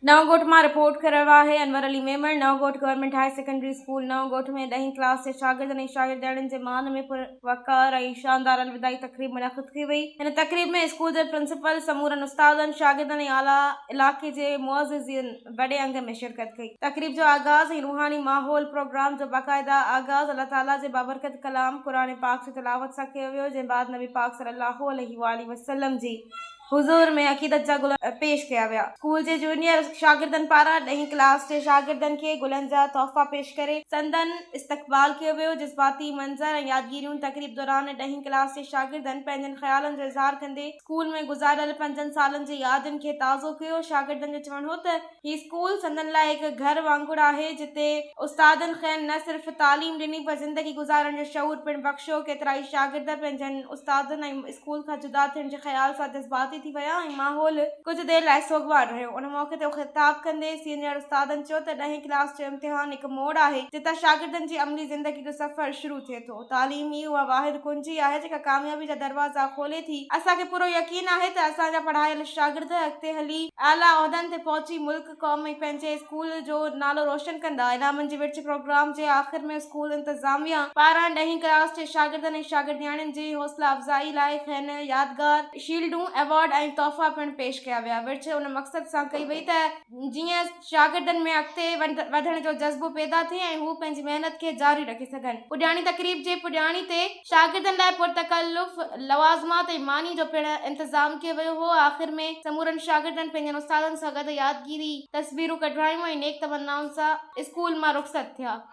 نئون ڳوٺ مان رپورٽ ڪري رهيو آهي Anwar Ali Memon, Naon Goth government higher secondary school Naon Goth ۾ ڏهين ڪلاس جي شاگردن ۽ شاگردياڻين جي مان ۾ پروقار ۽ شاندار الوداعي تقريب منعقد ڪئي وئي. هن تقريب ۾ اسڪول جي پرنسپل، سمورن استادن، شاگردن ۽ اعليٰ علائقي جي معززين وڏي انگ ۾ شرڪت ڪئي. تقريب جو آغاز ۽ روحاني ماحول پروگرام جو باقاعده آغاز الله تعاليٰ جي بابرڪت ڪلام قرآن پاڪ جي تلاوت سان ڪيو ويو جنهن بعد نبي پاڪ صلي الله عليه واٰله وسلم جي حضور ۾ عقيدت جا گل پيش ڪيا ويا. اسڪول جي جونيئر شاگردن پاران ڏهين ڪلاس جي شاگردن کي گلن جا تحفا پيش ڪري سندن استقبال ڪيو ويو. جذباتي منظر ۽ يادگيريون تقريب دوران ڏهين ڪلاس جي شاگردن پنهنجن خيالن جو اظهار ڪندي اسڪول ۾ گذاريل پنجن سالن جي يادن کي تازو ڪيو. شاگردن جو چوڻ هو ته هي اسڪول سندن لاء هڪ گهر وانگر آهي، جتي استادن کين نه صرف تعليم ڏني پر زندگي گذارڻ جو شعور پڻ بخشيو. ڪيترائي شاگرد پنهنجن استادن ۽ اسڪول کان جدا ٿيڻ جي خيال سان جذباتي ٿي ويا ۽ ماحول ڪجهه دير لاء سوڳوار رهيو. ان موقعي تي خطاب ڪندي سينيئر استادن چيو ته ڏهين ڪلاس جو امتحان هڪ موڙ آهي، جتان شاگردن جي عملي زندگي جو سفر شروع ٿئي ٿو. تعليم ئي اها واحد ڪنجي آهي جيڪا ڪاميابي جا دروازا کولي ٿي. اسان کي پورو يقين آهي ته اسان جا پڙهايل شاگرد اڳتي هلي اعليٰ عهدن تي پهچي ملڪ، قوم ۽ پنهنجي اسڪول جو نالو روشن ڪندا. انعامن جي ورڇ پروگرام جي آخر ۾ اسڪول انتظاميا پاران ڏهين ڪلاس جي شاگردن ۽ شاگردياڻين جي حوصلا افزائي لاء کين يادگار شيلڊون، ايوارڊ ۽ تحفا پڻ پيش ڪيا ويا. ورڇ ان مقصد سان ڪئي وئي ته جيئن شاگردن ۾ اڳتي وڌڻ جو جذبو پيدا ٿئي ۽ هو پنهنجي محنت کي جاري رکي سگهن. پڄاڻي تقريب جي پڄاڻي تي شاگردن لاء پرتڪلف لوازمات ۽ ماني جو پڻ انتظام ڪيو ويو هو. آخر ۾ سمورن شاگردن پنهنجن استادن سان گڏ يادگيري تصويرون ڪڍرايون ۽ نيڪ تمنائن سان اسڪول مان رخصت ٿيا.